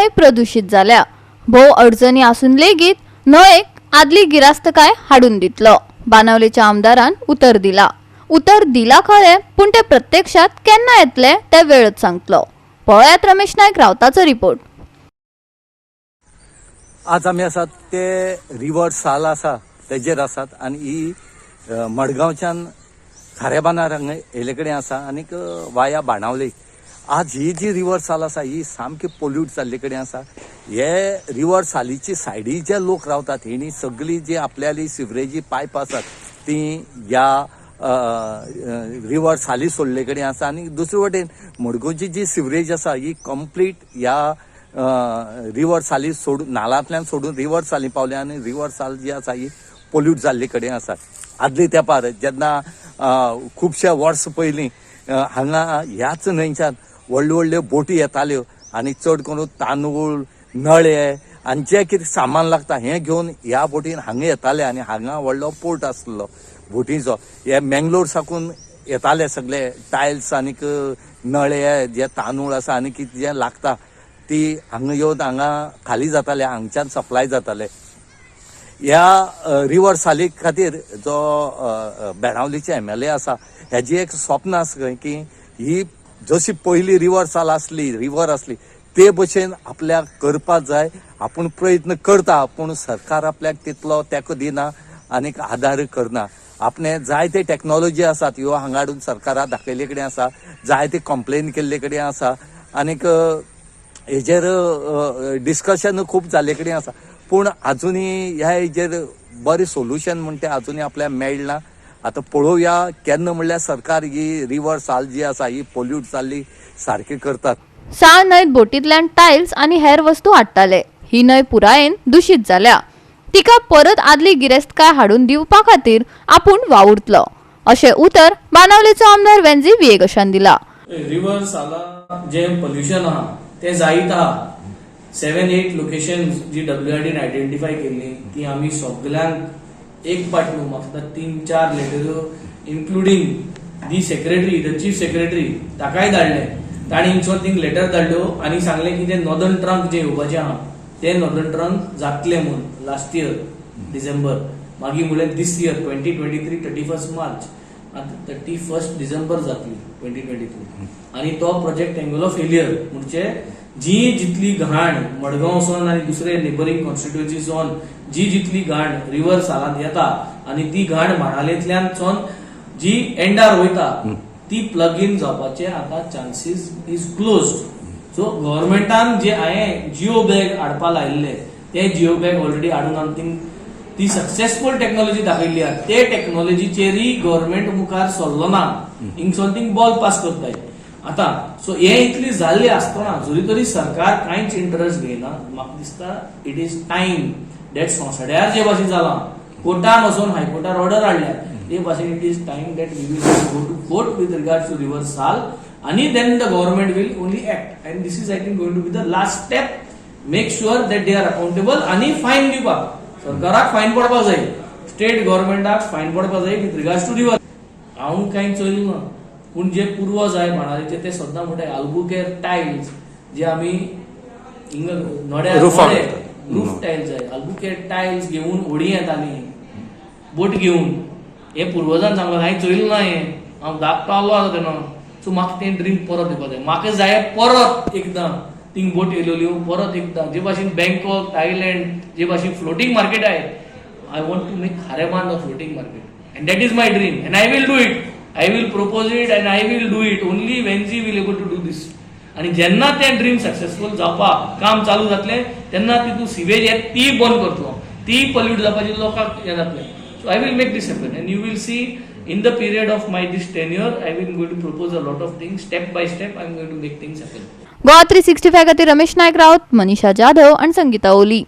न्हंय प्रदुशीत जाल्या. भोव अडचणी आसून लेगीत न्हंयेक आदली गिरास्तकाय हाडून दितलो बाणावलेच्या आमदारान उतर दिला. उतर दिला खरें, पूण ते प्रत्यक्षात केन्ना येतले ते वेळच सांगतलो. पळयात रमेश नायक रावताचो रिपोर्ट. आज आमी आसात ते रिवर साल आसा तेजेर आसात आनी ही मडगांवच्यान खारेबांदार हांगा येयले कडेन आसा आनीक वाया बाणावली. आज ही जी रिवर साल आसा ही सामकी पोल्यूट जाल्ले कडेन आसा. हे रिवर सालीची सायडी जे लोक रावतात हेणी सगळी जी आपल्याली सिवरेजी पायप आसात ती ह्या रिवर साली सोडले कडेन आसा आनी दुसरे वटेन मडगांवची जी सिवरेज आसा ही कंप्लीट ह्या रिवर साली सोडून, नालांतल्यान सोडून रिवर साली पावल्या आनी रिवर साल जी आसा ही पोल्यूट जाल्ले कडेन आसा. आदले तेंपार जेन्ना खुबशे वर्स पयलीं हांगा ह्याच न्हंयच्यान व्हडल्यो व्हडल्यो बोटी येताल्यो आनी चड करून तांदूळ, नळे आनी जें कितें सामान लागता हें घेवन ह्या बोटीन हांगा येताले आनी हांगा व्हडलो पोर्ट आसलो बोटीचो. हे मेंगलोर साकून येताले सगळे टायल्स आनीक नळे, जे तांदूळ आसा आनी कितें जें लागता ती हांगा येवन हांगा खाली जाताले, हांगच्यान सप्लाय जाताले. ह्या रिवर साली खातीर जो बेणावलीचे एमएलए आसा हेजी एक स्वप्न आसा खंय की ही जशी पयली रिवर साल आसली, रिवर आसली, ते भशेन आपल्याक करपाक जाय. आपूण प्रयत्न करता, पूण सरकार आपल्याक तितलो तेंको दिना आनीक आदार करना. आपणे जायते टॅक्नोलॉजी आसात ह्यो हांगा हाडून सरकाराक दाखयल्ले कडेन आसा, जायते कंप्लेन केल्ले कडेन आसा आनीक हेजेर डिस्कशन खूब जाल्ले कडेन आसा, पूण आजुनूय ह्या हेजेर बरें सोल्युशन म्हणटा तें आजुनूय आपल्याक मेळना. आतां पळोवया केन्ना म्हणल्यार सरकार ही रिवर साल जी आसा ही पोल्यूट जाल्ली सारकी करतात. साळ न्हंयत बोटींतल्यान टायल्स आनी हेर वस्तू हाडटाले. ही न्हंय पुरायेन दुशीत जाल्या. तिका परत आदली गिरेस्तकाय हाडून दिवपा खातीर आपूण वावुरतलो अशें उतर बाणावलेचो आमदार वेन्झी व्हिएगशान दिला. रिवर साला जे पोल्युशन आहा ते जायत आहा. Seven eight location G W R डीन आयडेंटिफाय केल्ली ती आमी सगल्यांक एक पाट न्हू, म्हाका तीन चार लेटरो, including the secretary, the chief secretary, ताकाय धाडले. ताणी हिंगसोन थिंग लेटर धाडल्यो आनी सांगलें की ते नॉर्दर्न ट्रंक जे येवपाचे आहा ते नॉर्दर्न ट्रंक जातले म्हूण लास्ट इयर डिसेंबर. मागीर म्हणलें this year 2023 31 March. आतां 31 डिसेंबर जातली 2023 आनी तो प्रोजेक्ट तेंगेलो फेलियर. म्हणजे जी जितली घाण मडगांव सोन आनी दुसरे नेबरींग कॉन्स्टिट्युएन्सी सोन जी जितली घाण रिवर सालांत येता आनी ती घाण बाणावलेंतल्यान सोन जी एंडार वयता ती प्लग इन जावपाचे आतां चान्सीस is closed. सो गव्हर्मेंटान जे हांवें जिओ बॅग हाडपा लायिल्ले ते जिओ बॅग ऑलरेडी हाडून आमी ती सक्सेसफूल टेक्नॉलॉजी दाखयल्ली आहा. ते टेक्नॉलॉजीचेरय गव्हर्मेंट मुखार सरलो ना. हिंगसोन थिंग बॉल पास करताय आतां. सो हे इतली जाल्ली आसतना जरी तरी सरकार कांयच इंटरस्ट घेयना. म्हाका दिसता it is time that सोंसड्यार जे भाशेन जालां, कोर्टान वचून हायकोर्टार ऑर्डर हाडल्या, ते भाशेन it is time that we will go to court with regard to river Sal आणि then the government will only act, and this is, I think, going to be the last step. Make sure that they are accountable आणि fine दिवपाक सरकाराक fine पडपाक जाय, state गव्हर्मेंटाक fine पडपाक जाय with regards two river. हांव कांय चोयलें ना, पूण जे पुर्वज आहाय बाणावलेचे ते सद्दां म्हणटाय आल्बुकेर टायल्स जे आमी हिंगा नोड्यार रुफाक घालतात. रूफ टायल्स जाय, आल्बुकेर टायल्स घेवन होडी येताली बोट घेवन, हे पुर्वजान सांगलां. हांवें चोयलें ना हें, हांव धाकटो आहलो आतां तेन्ना. सो म्हाका तें ड्रीम परत दिवपा जाय. म्हाका जाय परत एकदां थिंग बोट येयलेल्यो परत एकदां, जे भाशेन बँकॉक, थायलंड जे भाशेन फ्लोटींग मार्केट आहे, I want to make Kharebandh a floating market, and that is my dream, and I will do it. I will propose it and I will do it. Only Venzy will able to do this. आणि जेन्ना तें dream successful जावपाक काम चालू जातलें तेन्ना तितून sewage येत ती बंद करतलो, ती पॉल्यूट जावपाची लोकांक हें जातलें. So I will make this happen and you will see in the period of my this tenure I will going to propose a lot of things. Step by step I am going to make things happen. Goa 365 खातीर रमेश नायक राऊत, मनीषा जाधव आणि संगीता ओली.